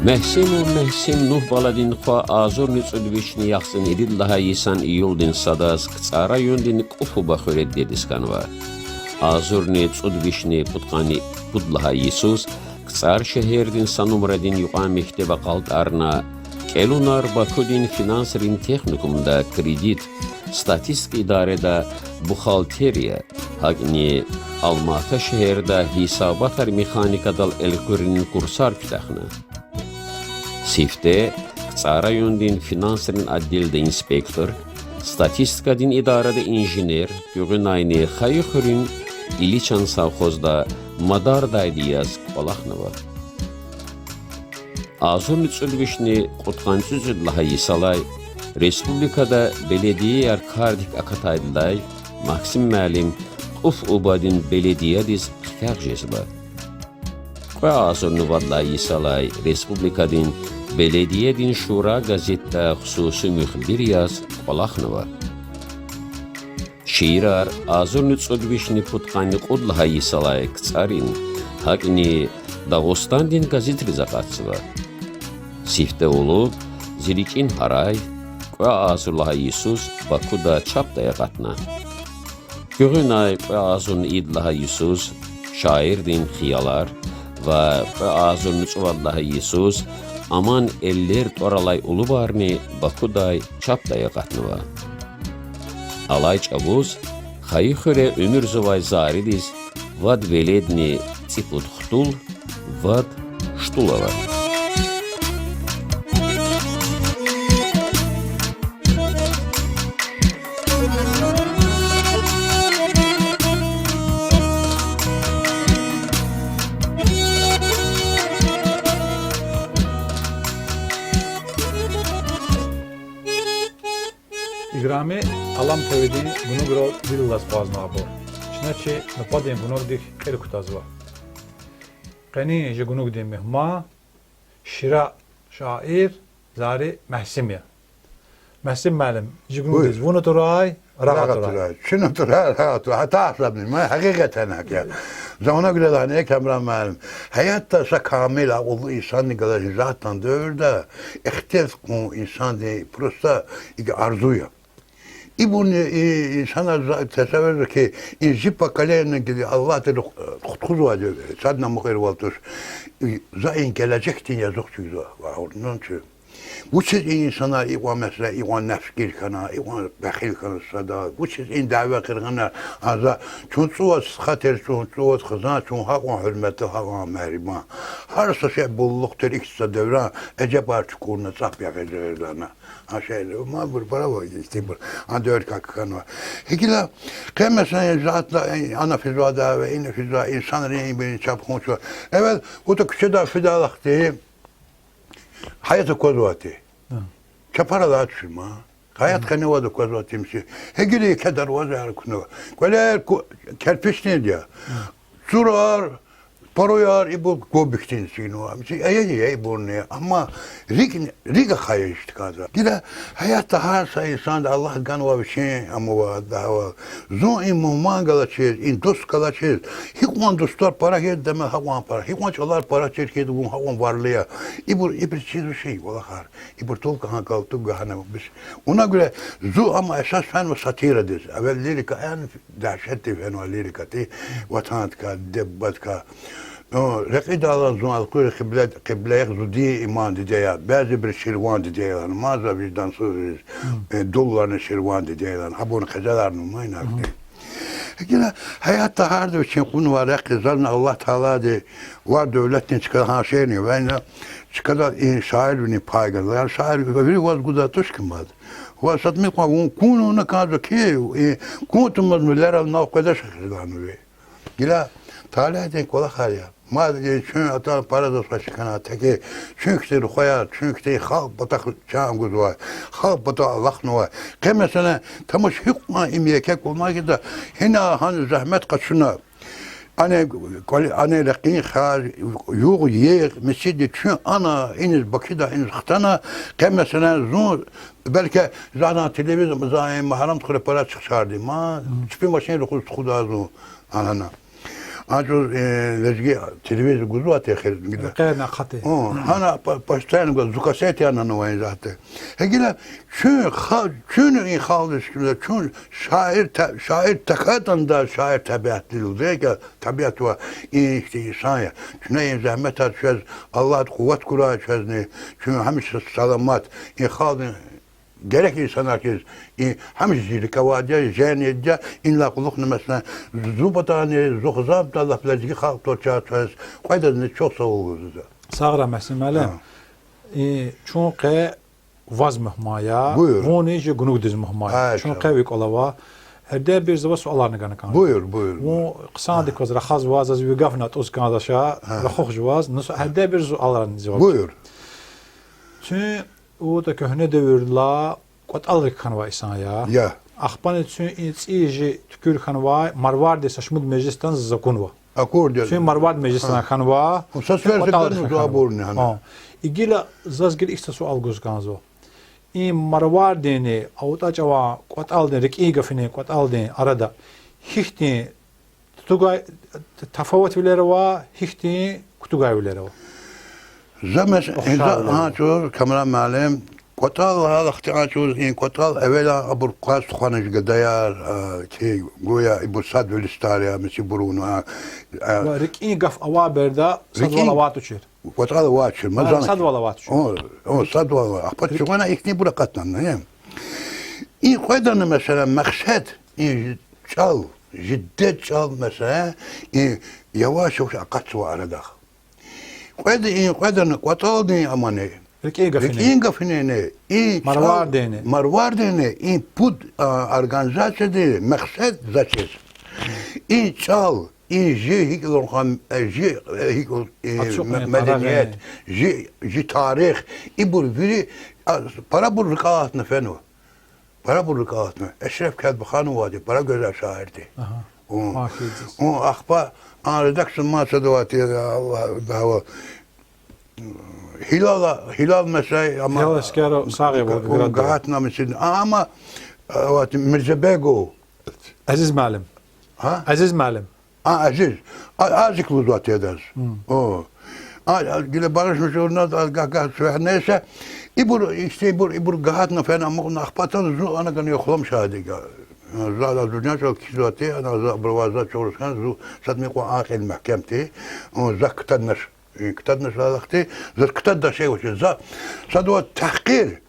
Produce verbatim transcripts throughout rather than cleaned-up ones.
Мегьсин ва Мегьсин нугь баладин хва агъзурни цӀуд вишни яхцӀурни ирид лагьай йисан июлдин садаз КцӀар райондин КӀуф-Уба хуьре дидедиз хьанва. Агъзурни цӀуд вишни пудкъанни пуд лагьай йисуз КцӀар шегьердин са нумрадин юкьван мектеб акьалтӀарна, кӀелунар Бакудин финансрин техникумда кредит, статистика идареда бухгалтерия, гьакӀни Алма-Ата шегьерда гьисабатар механикадал элкъуьрунин курсар куьтягьна. Сифте КцӀар райондин финансрин отделда инспектор, статистикадин идарада инженер, гуьгъуьнайни Хайи хуьруьн Иличан совхозда мадардай яз кӀвалахнава. Агъзурни цӀуд вишни кьудкъанни цӀекӀуьд лагьай йисалай республикада беледияяр кардик акатайдалай Максим муаллим КӀуф-Убадин беледиядиз хкягъ жезва. Кьве агъзурни вад лагьай йисалай республикадин Беледиядин шура газетда хсуси муьхбир яз кӀвалахнава. Шиирар агъзурни цӀуд вишни пудкъанни кьуд лагьай йисалай КцӀарин, гьакӀни Дагъустандин газетриз акъатзава. Сифте улуб Зи рикӀин гьарай кьве агъзур лагьай йисуз Бакуда чапдай акъатна. Гуьгъуьнай кьве агъзурни ирид лагьай йисуз Шаирдин хиялар ва кьве агъзурни цӀувад лагьай йисуз Аман эллер тӀвар алай улубарни Бакудай чапдай акъатнава. Алай чӀавуз Хайи хуьре уьмуьрзавай Заридиз вад веледни цӀипуд хтул, вад штул ава. Играми Алам ТВ-дин гунуграл вил алаз акъвазнавайбур, чна чи нубатдин гунугдик кьил кутазва. Къенин чи гунугдин мугьман шира шаир Зари Мегьсим я. Мегьсим муаллим, чи гунугдиз вун атурай, рагъ атурай. Рагъ атурай, чун атурай, рагъ атурай. Гьа, гьасабни, ма гьакъикъатдани гьакӀ я. За вуна гуьре лагьана, Камран муаллим, гьаятда са камил акьуллу инсанни галаз затӀан девирда ихтилат хьун инсандин просто икӀ арзу я. Ибурни и инсанар за тасаввурзава хьи, и зи поколение гила Аллагьди хутахзавайди садни муькъвер авайди туш. За и гележегдин язух чизва, вагьурнун чу. Вучиз и инсанар икьван, месела, икьван нефсгир хьана, икьван пехил хьана сада, вучиз и дяве къиргъина, а за, чун цӀувад стха тир, чун цӀувад хизан, чун гьакьван гьуьрметлу, гьакьван мегьрибан. Гьар са шей буллух тир, ихьтин са девирда эжебар чукурна, цӀапӀ ягъиз жагъирлана. А шейэр, мабур, браво, истибур. А девирдикай хьанва. Гила, къе, месела, затӀда, ана физвайди ава, ина физвай, инсанрин ибурун чапхунчу. Эвел, гьатта куьчедай фидалди, гьаят аквазвайди. Чапар алай туш ман. Гьаят къене авайди аквазвайди миси. Гьа гила еке дарвазаяр кьунва. КӀвалер ку-, керпичдинди я. Цурар, паруяр, ибур гвабихьтин эцигнава. Миси, ая, ая, ибурни. Амма рикӀ, рикӀ ахъая ишдикай за. Гила гьаятда гьар са инсанди Аллагьди ганвай вичин амава, дагьва. Зун и мугьман галачиз, и дуст галачиз, гьикьван дустар пара хьайитӀа, гьакьван пара, гьикьван чӀалар пара чир хьайитӀа, вун гьакьван варлу я. Ибур, ибур чизвачир, валлагь. Ибур тулка гьа калтуг гана бис. Вуна гуьре зун ам эсас фенва сатирадиз. Эвел лирика, яни дегьшетдив фенва лирика, ти ватандикай, диде-бубадикай. О, рекьидалди зун элкъуьра кьибле, кьиблеяр зудин иман диде я, бязибуру ширван диде я лагьана, маза виждансузриз, э, дуллана ширван диде я лагьана, абурун къецеларни ман ина. Гила гьаятда гьарда вичин кьунвай рехъ я, зазни Аллагь Таалади вар-девлетдин чкадал гьа шейэрни вайна, чкадал и шаирвилин пай гана. Яни шаир вири ваз гузвайди туш хьи мад. Ваз садмир кьван вун кьунна кӀанзава хьи, и кьун тумаз милерал нав къведач хьи лагьана ви. Гила талайдин кӀвалахар я. Мад чун атана пара заз хвеши хьана, тахьайтӀа чун хьтин рухваяр, чун хьтин халкь патахъ чан гузвай, халкь патахъ алахънавай. Къе, месела, тамаш гьикьван им еке кӀвалах я, гьина гьана зегьмет къачуна. Ана кӀвал-, ана рекьин хар, югъ-йигъ, мисиди чун ана, иниз Бакуда, иниз хтана, къе, месела, зун, белки, за ана телевизор, за и Магьарамдхуьре пара чӀехи чарди, ма, чпи машин рахуз тухудай зун, ана. Анжах, э, лезги телевизор гузвайди эхир гила. Къе накъати. О, гьана по-, постоянно гуз, звукосеть ана авай затӀ. Гьа гила чун ха-, чун и халкьдиз, чун шаир та-, шаир тахьайтӀани, шаир табиатдилди, га табиат ва и ихьтин инсан я. Чна и зегьметар чвез, Аллагьди къуват гурай чвезни, чун гьамиша саламат, и халкьдин герек инсанар хьиз, и гьамиша зи рикӀе авайди я, женгдайди я, инлай кьулухъни, месела, зи патани, зи хизанда лап лезги халкь тӀварцӀар чвез, кьведазни чухсагъул лугьузва. Сагърай, Мясим муаллим. И чун къе ваз мугьман я, вунни чи гунугдиз мугьман я. Чун къе ви кӀвал ава. Гьердебир за ваз суаларни гана кӀан. Буюр, буюр. Вун хъсандик кваз рахазва, заз ви гафни атӀуз кӀанзавач, рахух жуваз, ну, гьердебир суаларни жаваб. Буюр. Чун, вун ата куьгьне девирдилай кӀватӀалрик хьанвай инсан я. Ахпани чун и цӀийи чи туькӀуьр хьанвай Марвардин са шумуд межлисда акунва. Акурди я. Чун Марвард межлисда хьанва. Са сефер кӀватӀалрик хьанва. И гила заз гила ихьтин суал гуз кӀанзава. И Марвардинни АвутӀа чӀаван кӀватӀалдин, рикӀин гафунин кӀватӀалдин арада гьихьтин тутугай, тафаватвилер ава, гьихьтин кутугайвилер ава? За мес-, за гьа чӀавуз, Камран муаллим, кӀватӀал гьа вахтунда чӀавуз, и кӀватӀал эвела абур къвез тухванвай гадаяр, а, хьи, гуя ибур садвилер я, мисибурун, а, а. Ва рикӀин гаф авай береда садвал авай тушир. КӀватӀал авай тушир, мазан. Садвал авай тушир. О, о, садвал авай. Ахпа чугуна ихьтинбур акъатнава, э. И кьведани, месела, мехсед, и чӀал, жиддет чӀал, месела, и яваш-яваш акъатзава арадихъ. Кьведа и, кьведани кӀватӀалдин амани, рикӀин гафунин, и чӀал, Марвардинни, и пуд, а, организацияди мехсед за чиз. И чӀал, и жи гьикӀ лугьун, э, жи, э, гьикӀ, э, меденият, жи, жи тарих, ибур вири, а, парабур рикӀелай атана фенва. Парабур рикӀелай атана. Эшреф Келбаханов авайди, пара гуьзел шаирди. Ахпа а редакция мад садавайди, Аллагь дагъва. Гьилал, Гьилал месела, амма Гьилал Аскеров сагъ я, Волгоградда. Гагьатна месела. А, амма, а, вот, Мирзебегов. Азиз муаллим. Азиз муаллим. А, Азиз. А, Азик лугьузвайди я адаз. О. А, а, гила багъишмиш журнал, а, гагь-гагь сефер, нейсе. Ибур, ихьтинбур, ибур гагьатна фена, амма ахпа атана зун ана гана хъламшайди я. За, за зун яз чӀал кхьизвайди, ана за абурувай за чӀуру хьана, зун садни кьван акьул мягькем тир. О, за ктабнач, э, ктабнач лагьайди, заз ктабдин шей авачир. За, садавай тагькир,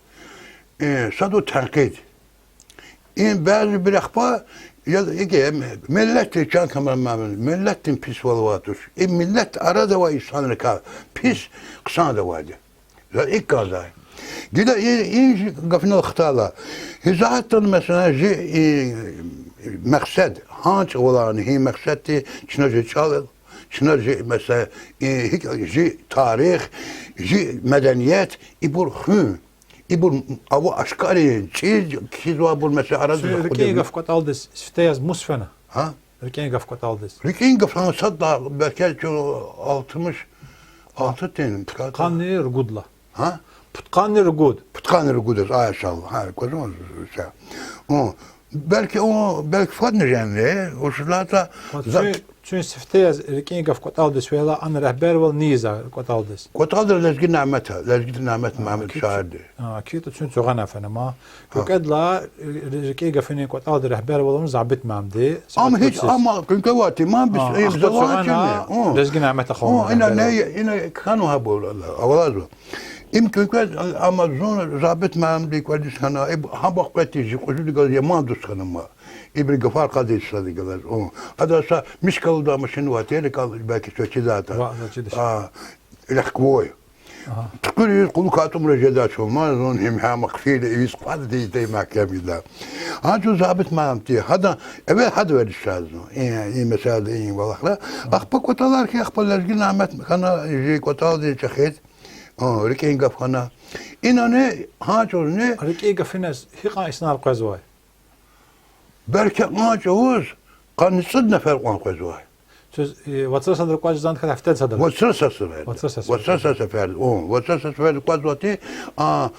э, садавай тенкьид. Им бязибуру ахпа, я, ике, миллетдин, чан Камран муаллим, миллетдин писвал авай туш. И миллет арада авай инсанрикай пис хъсандавайди я. За икӀ кӀанзавай. Гила и, и гафунал хтайла. Гьи затӀани, месела, жи, и, мехсед, гьа чӀавалайни, гьи мехседди, чна жи чӀал, чна жи, месела, и, гьи, жи тарих, жи меденият, ибур хуьн. Ибур ава ашкарин, чиз кхьизвайбур, месела, арада. РикӀин гаф кӀватӀалдиз сифте яз мус фена? РикӀин гаф кӀватӀалдиз. РикӀин гаф, гьа, сад лагьай, белки чун алтмиш алты тин. Пудкъанни ругуд лагьай. Пудкъанни ругуд. Пудкъанни ругуд яз, а, иншаллагь. Гьа, квазун са. О, белки, о, белки фадни жени, ушлата. Чун сифте яз рикӀин гаф кӀватӀалдиз фейила, ана регьбервал ни ийизва кӀватӀалдиз? КӀватӀалдиз Лезги Нямет, Лезги Нямет Мегьамед шаирди. КӀватӀа чун цугъана фена ма. КӀвекӀведилай рикӀин гафунин кӀватӀалдин регьбервал авуна Забит муаллимди. Ам гьич, ам кӀвекӀведи ман бис, им завай чини. Лезги Нямет ахвана. Ина не, ина кхьенва гьабур, авалазва. Им кӀвекӀведи, амма зун Забит муаллимдин кӀвализ хьана, гьа вахт кьве тир жи кьуьзуьди галаз яман дуст хьана ма. Ибуру гафар кьадай сад галаз. Адаз са мискалда машин авай тир, кал белки чвечидайди я. Легковой. ТуькӀуьриз кьулухъ атӀумра жедач ма, зун гьим гьам хъфейила, ийиз кьван тийидай мягькем ийидай. Гьа чун Забит муаллим тир, гьадан, эвел гьадан вердиш жезва зун. И, и меселада и валахра. Ахпа кӀватӀалар хьи, ахпа Лезги Нямет хьана, жи кӀватӀалдин чӀехиди. О, рикӀин гаф хьана. Инани, гьа чӀавузни. РикӀин гафуназ гьикьван инсанар къвезвай? Белки кьван чӀавуз къанни цӀуд нефер кьван къвезвай. Чуз, э, вацра садра кӀватӀ жезвани, гьафтеда садра? Вацра са сеферда. Вацра са сеферда. Вацра са сеферда. О, вацра са сеферда кӀвазвати, а,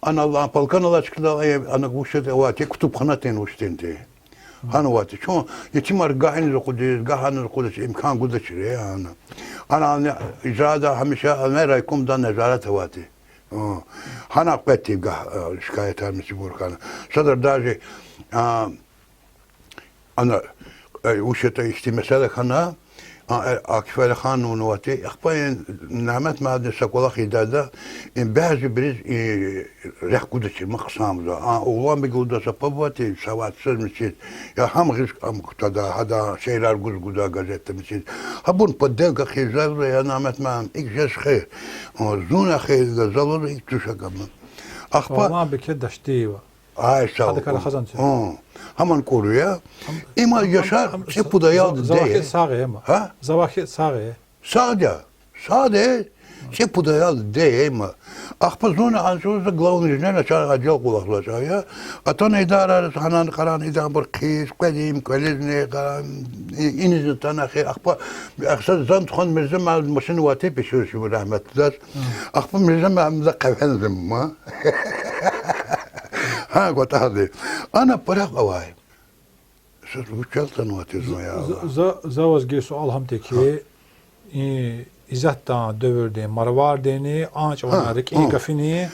ана ала, полкан алай чкадал, э, ана вуч ятӀа авай тир, кутубхана тир, вуч тир тир. Гьана авайди. Чун итимар гагь иниз акъудиз, гагь аниз акъудиз имкан гудачир, э, гьана. Ана, ана ижрада гьамиша ана райкомда назарат авайди. О, гьана къведди гагь, э, шикаятар мичибур хьана. Садра даже, а, ана, э, вуч ятӀа ихьтин месэла хьана, а, э, Акиф Алиханован авайди, ахпа и Нямет муаллимдин са кӀвалах ийидайда, и бязибуруз и рехъ гудачир, ма хъсанбур за. А, Угланбег лугьудай са паб авайди, савадсиз мичӀи, я гьам гъиз ам кутадай, гьада шиирар гуз гудай газетда мичӀи. Гьабурни подделка хъийизвай, я Нямет муаллим, икӀ жез хьи, о, зун эхирда за лугьуз икӀ туш акама. Ахпа Угланбег Дашдиева. Ай, сагъ ул. Адакай рахазан це. Гьаман кӀур я. Им Яшар цӀипуд аялди диде я. Завахет сагъ я ма. Гьа? Завахет сагъ я. Сагъ я. Сагъ я. ЦӀипуд аялди диде я им. Ахпа зун анжи за главный инженер начальный отдел кӀвалахзавай чӀав я. Атана идарариз гьанани-къарани идабур хъийиз, къведим, кӀвализни, къа-, и-, инизни атана хьи, ахпа, ахса зан тухвана Мирза муаллимдин машин авай тир, пешур шумуд рагьметдиз. Ахпа Мирза муаллимдиз къевензава ма. Гьа, кӀватӀалди. Ана пара авай. Саз вучиз атанвай тир зун я. За, за, за ваз гайи суал гьам тир хьи, и изатдин девирдин, Марвардинни, а чӀаван рикӀин гафини,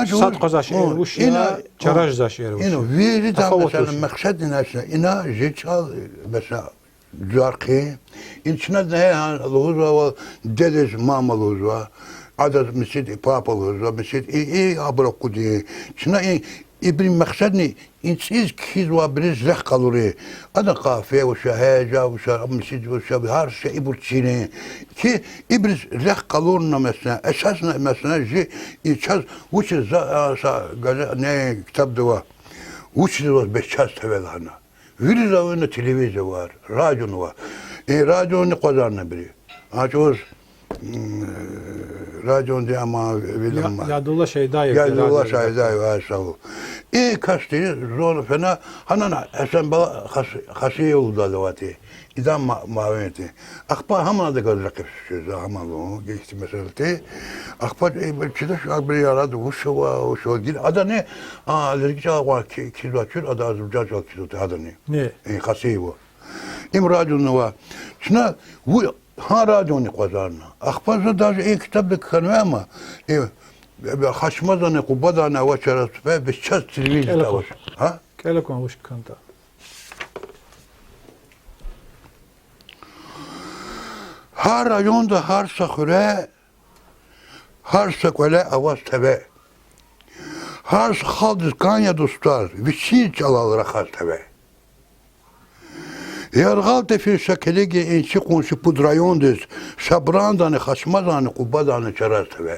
сад къвезвай шейэр вуч я, чара жезвай шейэр вуч я? Виридан, тафават вуч я? Месела, мексед ина, ина жи чӀал, месела, Джархъи. Ин чна днеян лугьузвайвал, дедиз мама лугьузва, адаз мисид и папа лугьузва, мисид и, и абур акъудин. Чна и, ибурун мекседни и цӀийиз кхьизвайбуруз рехъ къалурин. Адан къафия вуч я, гьежа вуч я, мисид вуч я, гьар шей ибур чирин. Хьи ибуруз рехъ къалурна, месела, эсасна, месела, жи и чаз вучиз за, а, са газе-, не, ктабда ава, вучиз ваз бес чаз тева лагьана. Вири завайна телевизор ава, радио ава. Э, радиони къвазарна ибуру. А чӀавуз, м, радиони ама вилин ма. Ядулла Шайдаев. Ядулла Шайдаев, ай сагъ ул. И касди зун фена, гьанани Гьасан бала Хас-, Хасиев лугьудайвал авайди. Идан ма-, муавин тир. Ахпа гьамни адакай рекье физ жезва, гьамни лугьун, ихьтин месэла тир. Ахпа, э, чидач, абурун арада вуч ава, вуч ава. Гила адани, а, лезги чӀал кьван кхьи-, кхьизвай чуьр, ада азербайжан чӀал кхьизва тир адани. Э, Хасиева. Им радиона ава. Чна ву-, гьа радиони къвазарна. Ахпа за даже и ктабда кхьенвай ама, э, э, Хачмазани Къубадани авачир, бес чаз телевизорда авач. КӀела кван вуч кхьенватӀа. Гьар районда, гьар са хуьре, гьар са кӀвале аваз тева. Гьар са халкьдиз кӀан я дустар, вичин чӀалал рахаз тева. Яргъал тефин са килиг я инчи къунши пуд райондиз, Шабрандани, Хачмазани, Къубадани чараз тева.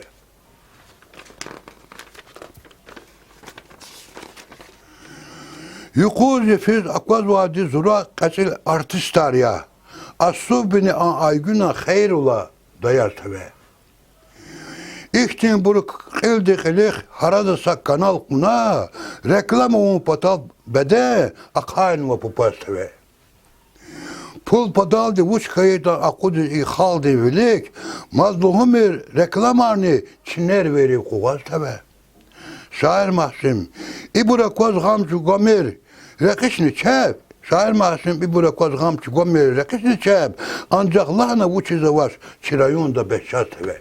Юкъуз йифиз аквазвайди зура кьецӀил артистар я. Особенно а Айгуьнан хийирдал даяз тева. Ихьтинбуру кьилди кьилихъ гьарада са канал кьуна, реклама авун патал беден ахъайнавай папаз тева. Пул паталди вуч хьайитӀа акъудиз и халкьдин вилик, мад лугьумир, рекламарни чи нервийрив къугъваз тева. Шаир Магьсим, ибур акваз гъам чӀугвамир, рекьични чеб. Шаир Магьсим, ибур акваз гъам чӀугвамир, рекьични чеб, анжах лагьана вучиз авач чи районда бес чаз тева.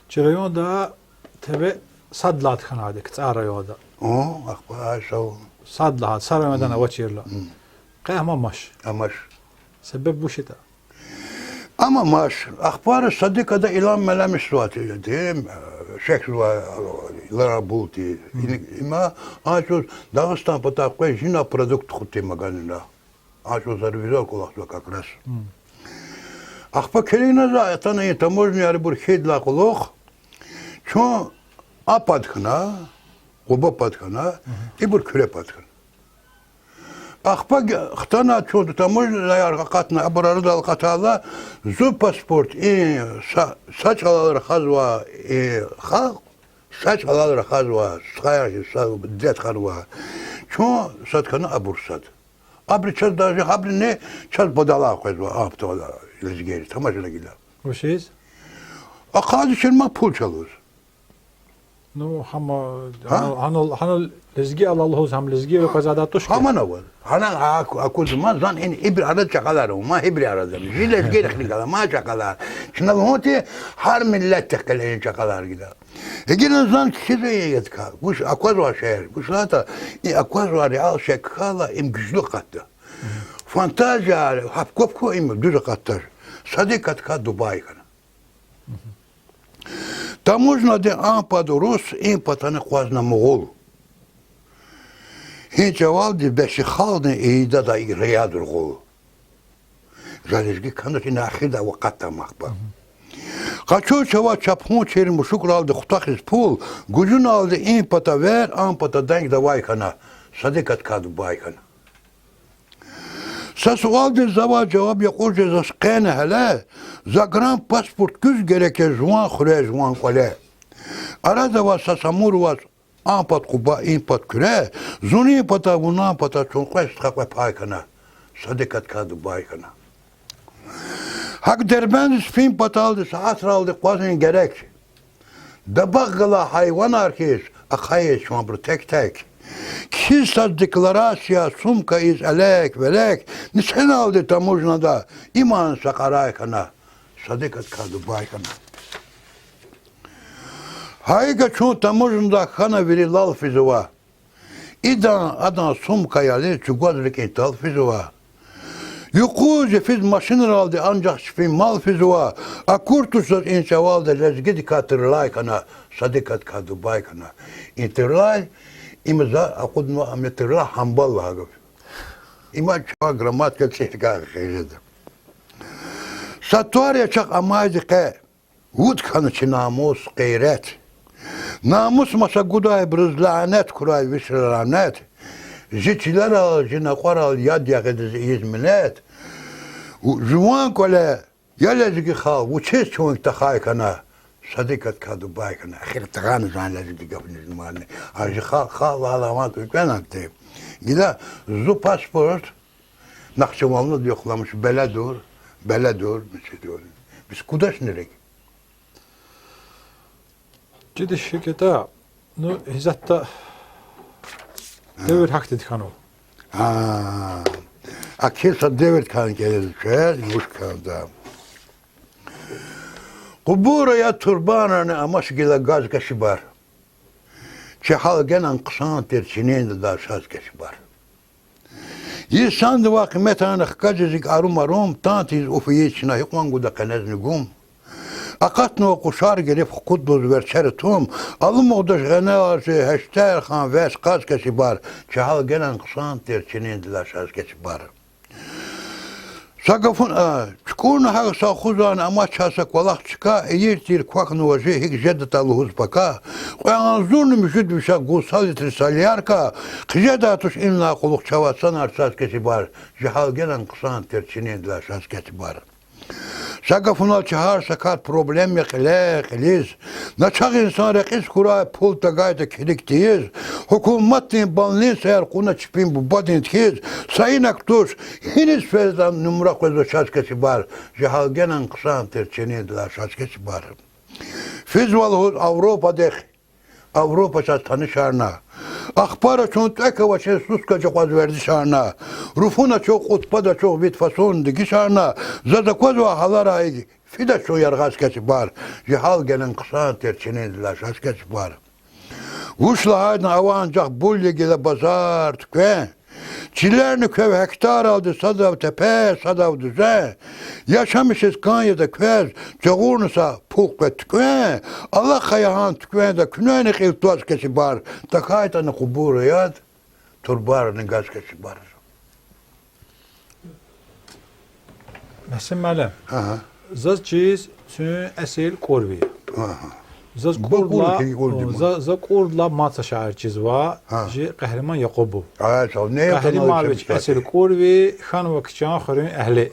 Чи районда тева сад лагьайди хьанвайди, КцӀар районда. О, ахпа, ай сагъ ул. Сад лагьай, са районда авачирла. Къе ам амач. Амач. Себеб вуч ятӀа? Ам амач. Ахпа садикада илам-мелам иштвати, дим, шехьзавай, ларабулти. Има, а чӀавуз Дагъустан патай къвез жина продукт хутин магазинра. А чӀавуз зарвизор кӀвалахзава как раз. Ахпа килигна за, атана и таможнияр ибур хьайидалай кьулухъ, чун а пад хьана, Къуба пад хьана, ибур Куьре пад хьана. Ахпа г-, хтана чун таможнияр акъатна, абур арадал акъатайла, зи паспорт, и са, са чӀалал рахазвай и халкь, са чӀалал рахазвай, стхаяр хьиз са дидед хьанвай. Чун сад хьана, абур сад. Абуру чаз даже, гьабуруни чаз бадалай къвезва, а патал лезгийри, тамашна гила. Вучиз? Ахъайдачир ман пул чалуз. Ну, гьама, гьа? Гьанал, гьанал, гьанал лезги алал лугьуз, гьам лезги ва къвезвайда туш ки. Гьамана ваз. Гьана а-, акуз ма зан ин ибур арада чӀакъалар ма, гьибур арада. Жи лезги рехни гала ма чӀакъалар. Чна лугьун ти гьар миллетдихъ геле ин чӀакъалар гила. Гьигина зан кхьизвай ядка, гуш аквазвай шей, гуш лата, и аквазвай реал шей кхьала им гужлу акъатда. Фантазия гьапкопку им дуьз акъатда. Садикатка Дубай хьана. Таможнядин а патани рус, и патани акъвазна мугъул. Гьи чӀавалди бес и халкьдин ийидада и раяд ургъул. За лезги кхьенвач, ина эхирдай акъатда амахпа. Къачуз чавай чапхун чир мушукралди хутахиз пул, гужуналди и пата вер, а пата денг давай хьана, Садикатка Дубай хьана. Са суалдиз завай жаваб якьур жезва къе на гьеле, загранпаспорт куьз герек я жуван хуьре, жуван кӀвале. Арадавай са Самур аваз, а пат Къуба, и пат Куьре, зун и пата, вун а пата, чун кьве стха кьве пай хьана, Садикатка Дубай хьана. ГьакӀ Дербентдиз фин паталди сятералди акъвазун герек. Дабагъ галай гьайванар хьиз ахъайиз чун абуру тек-тек. Кхьиз сад декларация, сумка ийиз элек-велек, нисинелди таможняда, иман са кьарай хьана, Садикатка Дубай хьана. Гьа икӀ чун таможняда хьана вири лал физва. Идан-адан сумкаяр ийиз чӀугваз рикӀин тӀал физва. Юкъуз йифиз машинралди анжах чпин мал физва, акур туш заз и чӀавалди лезгидикай тырлай хьана, Садикатка Дубай хьана. И тырлай, им за акъуднава, ам я тырла гьамбал лагьай гаф. Има чавай грамматика цӀийи хьайи хъижеда. Са тӀвар я чахъ амайди къе. Вуч хьана чи намус, гъейрат? Намус маса гудайбуруз лянет хьурай, вичра лянет. Жи чилерал, жи накьварал яд ягъиз ийиз минет. Жуван кӀвале я лезги халкь, вучиз чун тахай хьана, Садикатка Дубай хьана. Эхир тагъана зан лезги гафни жумарни. А жи халкь, халкь лагьай аламат уьлквена ти. Гила зи паспорт Нахчуванлуд юкъламиш, беледур, беледур, мичидур. Бес кудашни рикӀ. Чиди шикета, ну, гьизатда девир гьахьтинди хьанва. А, а киса девир кан кӀелиз чуьз, вуч канда. Къубура я турбанарни амач гила газ кашибар. Чи гьал генани хъсан тир чинин дада шаз кашибар. Йисандивай къиметарни хкажиз икӀ арум-арум, тан тийиз уф ийиз чна, гьикьван гуда къенезни гум. Акъатнава къушар гериф хкудлуз верчера тум, алумугъдач гъенелар чи гьештер хан вес къаз кашибар, чи гьал генани хъсан тир чинин дада шаз кашибар. Са гафуна, а, чукӀурна гьакӀ са хузарни амач чаз са кӀвалах чка, ийир тир квахьнава жи, гьикӀ жедатӀа лугьуз пака. Кьве агъзурни муьжуьд виша гуз са литр солярка, хъжедай туш инлай кьулухъ чавай санар цаз кашибар, жи гьал генани хъсан тир чинин дада шаз кашибар. Са гафунал, чи гьар са кар проблем я кьиле-кьилиз. Начагъ инсан рекьиз хьурай пул тагайтӀа килиг тийиз, гьукуматдин больницаяр кьуна чпин бубадин тхьиз, са инаг туш, гьиниз фейитӀани нумра къвезва шаз кашибар, жи гьал генани хъсан тир чинин дада шаз кашибар. Физва лугьуз Авропадихъ, Авропа чаз танишарна. Ахпара чун тӀвек авачир сускача акъваз вердишарна. Руфуна чун, къутбада чун вид-фасон дегишарна. Заз аквазва гьаларай, фида чун яргъаз кашибар, жи гьал генани хъсан тир чинин дада шаз кашибар. Вуч лагьайтӀани ава анжах бул я гила базар, туьквен. Чилерни квев гьектаралди, садав тепе, садав дуьзен. Яшамишиз кӀан яда квез, жагъурна са пул къвед туьквен, алахъая гьа туьквенда куьнени кьил тваз кашибар, тахьайтӀани къубура яд, турбарни газ кашибар. Мегьсин муаллим, заз чиз цуьн эсил кӀурви. Заз кӀурдла, за, за кӀурдла мад са шаир чизва, жи Къагьриман Якъубов. Къагьриманович эсил кӀурви хьанва Кичан хуьруьн эгьли.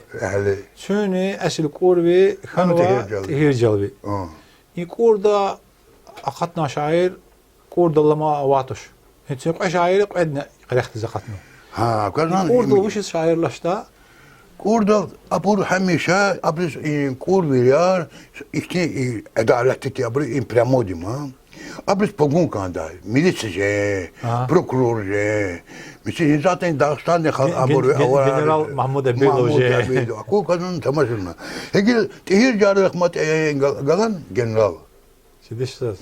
Цуьнни эсил кӀурви хьанва ТӀигьиржалви. И кӀурда акъатнавай шаир кӀурдал алама авай туш. Гьи цуьн кьве шаир кьведни къерехдиз акъатнава. КӀурдал вучиз шаир лагьайтӀа? КӀурдал абур гьамиша, абуруз и кӀурвияр ихьтин, и адалатди тир, абуру и прямойди ман. Абуруз погон кӀандай, милиция жен, прокурор жен. Мисал, затӀ Дагъустандин халкь абур, генерал Магьмуд Абилов жен. Абилов, аку квазун тамашна. Гьикӏ ТӀигьиржалрихъ ма тӀе-, гал-, галан генерал. Галачмир.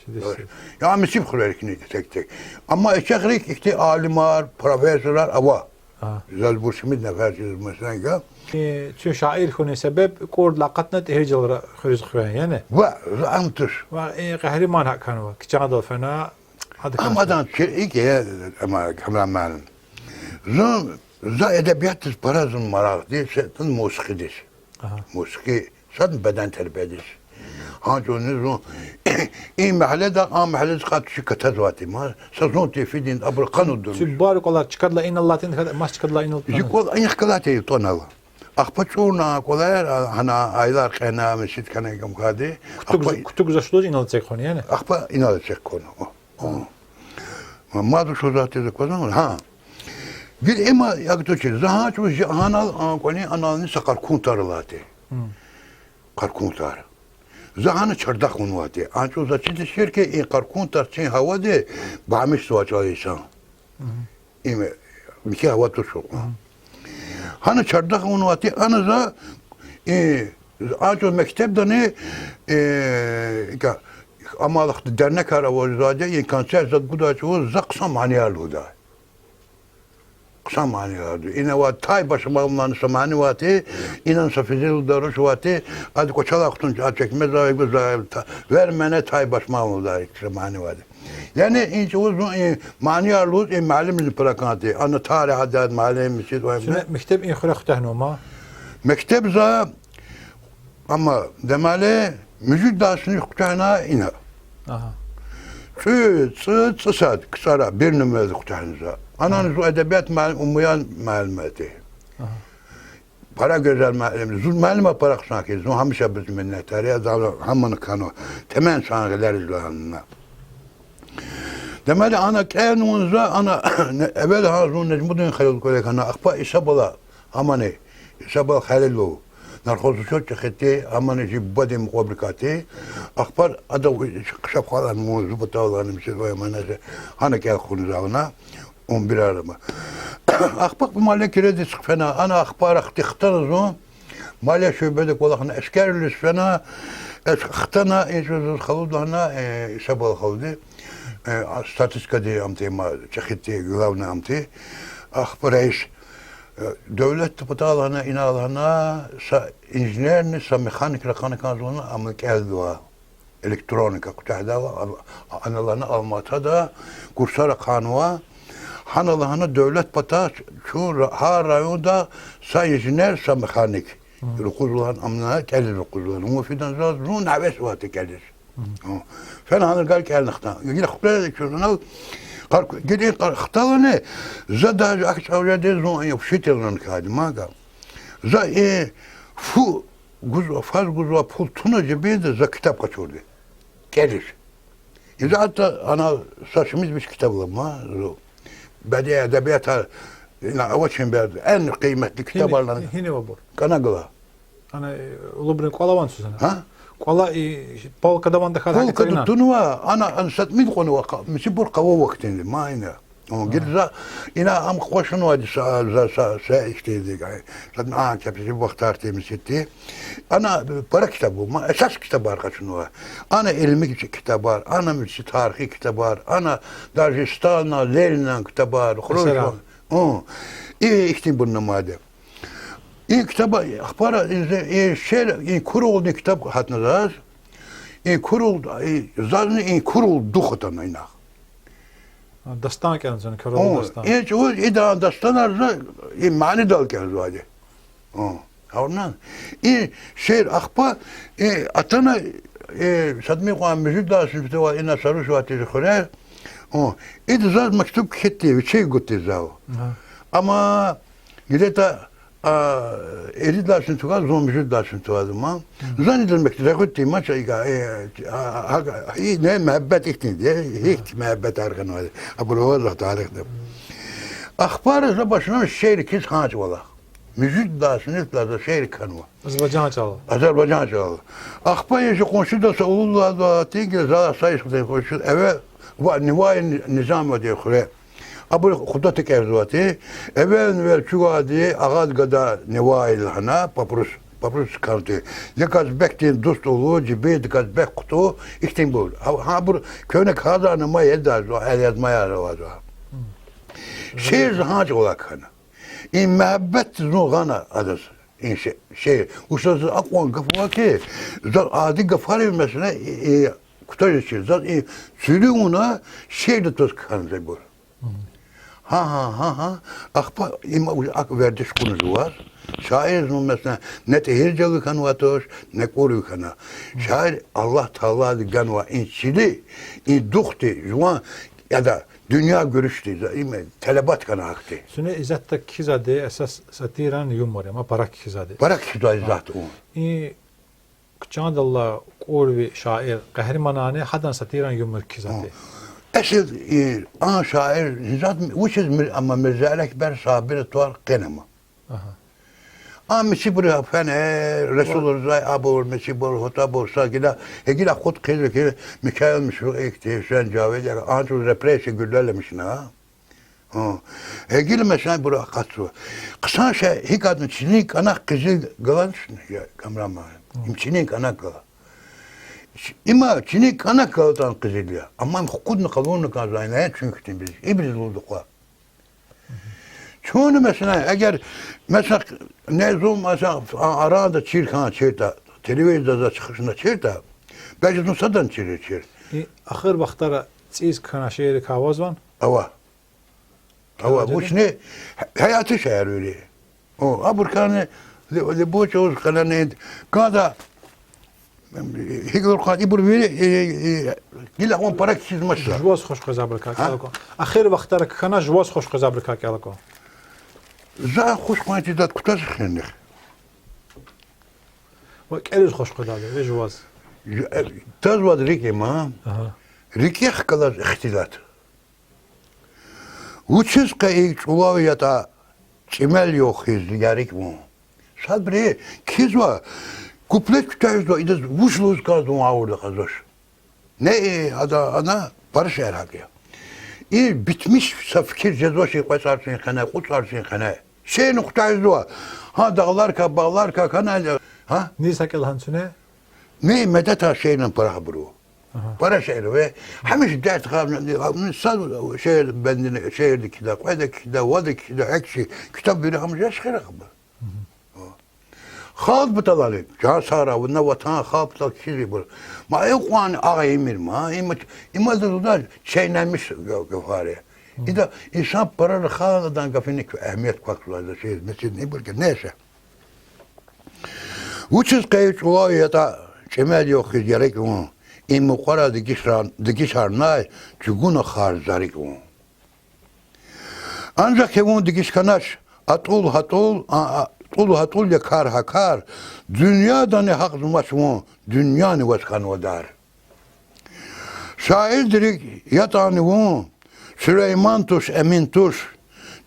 Галачмир. Я мисиб хуьрерикни тек-тек. Амма ичехрик ихьтин алимар, профессорар ава. Заз бурсимид нефер чиз, месела, гьа. Чун шаир хьунин себеб кӀурдалай акъатна ТӀигьиржалра хуьруьз хуьряй, яни? Ва, за ам туш. Ва, э, къагьриман гьакӀ хьанва, кичӀадал фена, ада хьанва. Ам адан чи-, икӀ я, ама, Камран муаллим. Зун, за эдебиятдиз пара зун марагъди, се-, мусикьидиз. Мусикьи, садни беден тербиядиз. Гьа чӀавузни зун и магьледай а магьледиз кьатӀ чи катазвайди ма, са зун тефидин абур къанудун. Цуьк бар кӀвалер чкадалай инал алатин, мас чкадалай инал. Зи кӀвал инихъ галатайди тӀванал. Ахпа чӀурна кӀвалер, гьана айлар кьена, месид кана гам кади. Кутугза-, кутугзашлуз инал эциг хьун, яни? Ахпа инал эциг хьун. О. Мад вуч лугьузватӀа за квазвани, гьа. Гила има як тушир, за гьа чӀавуз жи анал, а, кӀвалин анални са къаркун тар алайди. Къаркун тар. За гьана чардах авунвайди. А чӀавуз за чидач хьи, и къаркун тар цин гьавади багъмишзавай чӀал инсан. Им михьи гьава туш кьван. Гьана чардах авунвайди, ана за, э, а чӀавуз мектебдани, э, икӀ, амалахъди дернекар авазвайди, и концерт зад гудай чӀавуз за хъсан манияр лугьудай. Хъсан манияр лугьудай. Ина авай Тай Башмалован са мани авайди, инан са физил лугьудай руш авайди, ада кӀвачелай хтун а чекмезвай, гузвай, та-, вермена Тай Башмалован лугьудай са мани авайди. Яни и чӀавуз зун и манияр лугьуз, и муаллимризни пара кӀанзавайди. Ана тарих адет муаллим мисид вай. Чна мектеб и хуьре куьтягьнава ма? Мектеб за, амма, демели, муьжуьд лагьай синиф куьтягьна ина. ЦӀуд, цӀуд, цӀусад КцӀара бир нумрадиз куьтягьна за. Анани зун эдебият муаллим Умуян муаллим ава. Пара гуьзел муаллим. Зун муаллимар пара хъсан хьиз, зун гьамиша абуруз минетар я, за гьамни кхьенва, темен сан гъилериз лагьана. Демели, ана кӀелнава за, ана, не-, эвел гьа зун Нежмудин Халилан кӀвале хьана, ахпа Исабала, амани, Исабал Халилов, нархоз учёт чӀехиди, амани жи бубадин мукьвабурукай тир, ахпа ада шапхалан мун зубатавлани мисизвай манеже, гьана кӀел хьун за вуна, он бирарма. Ахпа мале киредиз хъфена, ана ахпа рахти хтана зун, мале шуьбеда кӀвалахна эскервилиз фена, эс хтана, и чӀавуз заз халуд лагьана, э, Исабал халуди, э, а, статистикадин ам тир ма, чӀехиди, главный ам тир. Ахпа раис, э, Девлет, патай лагьана, ина лагьана, са инженерни, са механик ракъана кӀанзава лагьана, ам кӀелдайвал. Электроника куьтягьдайвал, ана лагьана Алматада курсар ахъайнава. Гьана лагьана Девлет патай чун ра-, гьар районда са инженер, са механик ракъурзава лагьана, амни кӀелиз ракъурзава лагьана. Вун фидан заз, зун гьевес авайди кӀелиз. Фена гьана гьакӀ кӀелна хтана. Гила хкве чуьнал, къаркъ-, гила къаркъ хталани, за даже ахьтин чӀавуз жеди, зун и учительни кайди мага. За и фу гуз-, фаз гузвай пул туна жибинда, за китаб къачурди. КӀелиз. Иза гьатта ана са шумуд виш китаб ала ма, зу. Бедии эдебиятар, ина авачир бер, эн къиметли китабар ана. Гьинив абур? КӀанагалай. Ана, э, улубрин кӀвал авани цуьз ана? Гьа? КӀвале и полкада авани тахьайтӀа? Полкада тунва, ана, ана сатмин кьунва, мичибур къавай вахтунда, ма ина. Гила за, ина ам къачунвайди са, за са, са ихьтинди, гьа. Сатмин, а, кепизи вахтар тир мичибди. Ана пара китаб ава, ма, эсас китабар къачунва. Ана илми китабар, ана мичи тарихи китабар, ана даже Сталинан, Лениндин китабар, Хрущёван. И ихьтинбурни амайди. И китаб ахпара, и, и шиир, и куралдин китаб гьатна заз. И курал, и зазни и курал дух атана инал. Дастан кӀелзавани, курал дастан. И чӀавуз идан дастанар за, и манидал кӀелзавайди. Гьавна. И шиир ахпа, и атана, и садми кьван муьжуьд лагьай синифда ина са руш авайди зи хуьре. Ида заз мектуб кхьихьтин, вичик гуьтди зав. Амма где-то, а, ирид лагьай синиф тукӀваз, зун муьжуьд лагьай синиф тукӀваз ма. Зани идаз мектуб регъуьтди ма, чайга, э, а, а, и не муьгьуьббет ихьтинди, гьихьтин муьгьуьббетар хьанвайди. Абур ваз тарихда. Ахпа за башламишна шиир кхьиз гьа чӀавалай. муьжуьд лагьай синифдилай заз шиир кхьенва. Азербайжан чӀал. Азербайжан чӀал. Ахпа и чи къуншидал са улуд лагьай тир, за са йис хьтин къунши, эвел ва-, Нивай Низамовдин хуьре. Абур Худа текерзавай тир. Эвел-эвел чувайди агъад гада Нивай лагьана, папрус, папрус кӀанти. Я Казбекдин дуст улу, Жибирди Казбек куту, ихьтинбур. Гьа-, гьабур куьне кагъазар ама ядаз, элязмаяр авазва. Шиир за гьа чӀавалай кхьена. И муьгьуьббет зун гъана адаз. И ши-, шиир. Вучиз акьван гаф ава хьи, заз ади гафарив, месела, и, и кутариз чир. Заз и цуьруь вуна шиирда тваз кхьензавайбур. Гьа, гьа, гьа, гьа. Ахпа има уже акӀ вердиш кьуна жуваз. Шаир зун, месела, не ТӀигьиржалви хьанвай туш, не КӀурви хьана. Шаир Аллагь Таалади ганвай и чили, и духди жуван, яда, дуьнья гуьруьшдиз, им телебат хьана гьахьтин. Куьне исятда кхьизвайди эсас сатиран юмор я, ма пара кхьизвайди. Пара кхьизвай затӀ я. И куьчедал алай кӀурви шаир къагьриманарни гьадан сатиран юмор кхьизвайди. Эсил, и, а шаир, затӀ, вучиз Мир-, ама Мирза Элкбер Сабиран тӀвар къене ама. Ам мичибур фена, Расул Рзай абур, мичибур, гьутабур, са гила, гьа гила акъуд хъийизва хьи, Микаил Мишугъ ихьтин, Гьуьсейн Жавед, а чӀавуз репрессия гуьллемишна. Гьа. Гьа гила, месела, ибур акъатзава. Хъсан шей, гьикӀ ятӀани, чинин кӀаник къизил галачни, я Камран муаллим? Им чинин кӀаник гала. Има чинин кӀаник галатӀани къизил я. Амма им хкудна къалурна кӀанзавай я, чун хьтинбуруз. Ибуруз лугьуда хва. Чун, месела, эгер, месела, не зун, месела, а-, арада чир хьана чиртӀа, телевизорда заз чуьхуьшна чиртӀа, бес зун садани чир, чир. И ахир вахтара цӀийиз кхьена шииррикай авазвани? Ава. Ава, вучни, гьаятдин шиирвири. О, абурукайни, ле-, ле бу чӀавуз къене, кӀанда, гьикӀ лугьун, ибур вири, э, э, гила кьван пара кхьизмач за. Жуваз хуш къвезвайбурукай кӀела кӀан. Ахир вахтара кхьена жуваз хуш къвезвайбурукай кӀела кӀан. За хуш къван чизвайди кутаз хьи нихъ. Ва кӀелиз хуш къвезвайди, ви жуваз. Жу-, э, тазвайди рикӀ я ман. РикӀихъ галаз ихтилат. Вучиз къе икӀ чӀулав ятӀа, чӀимел югъ хьиз ярикӀ вун. Садбуру кхьизва, куплет куьтягьзава, идаз вуч лугьуз кӀанзава вун гъавурда акьазвач. Не, и, ада, ана, пара шиир гьакӀ я. И битмиш са фикир жезвач и кьве цӀарцин къене, кьуд цӀарцин къене. Шиирни куьтягьзава, гьа дагъларикай, багъларикай хьана, гьа? Низ гьакӀ лагьана куьне? Ми медетар шиирни пара гьабур ава. Пара шиир ава. Гьамиша дерт хаб, са шиир бендини, шиирди кхьида, кьведи кхьида, вади кхьида, гьакӀ чи китаб вири гьамиша жеч хира хабур. Халкь паталани, жан сагърай, вуна ватан халкь патал кхьизва ибур. Ма икьван агъа ийимир ма, има, има лугьуда чайнамиш га-, гафар я. Ида инсан пара раханадан гафуник эгьемият квахьзавайди я, шиир, месела, ибур ки, нейше. Вучиз къе икӀ чӀулав ятӀа, чӀимел югъ хьиз ярикӀ вун, и мукьвара дегишар-, дегишарнай чӀугуна хар зарикӀ вун. Анжах хьи вун дегиш хьанач, атӀул-гьатӀул, а, а, тӀул-гьатӀул я кар-гьа кар, дуьньядани гьахьзамач вун, дуьньяни ваз хьанва дар. Шаирдин рикӀ ятӀани вун, Сулейман туш, Эмин туш,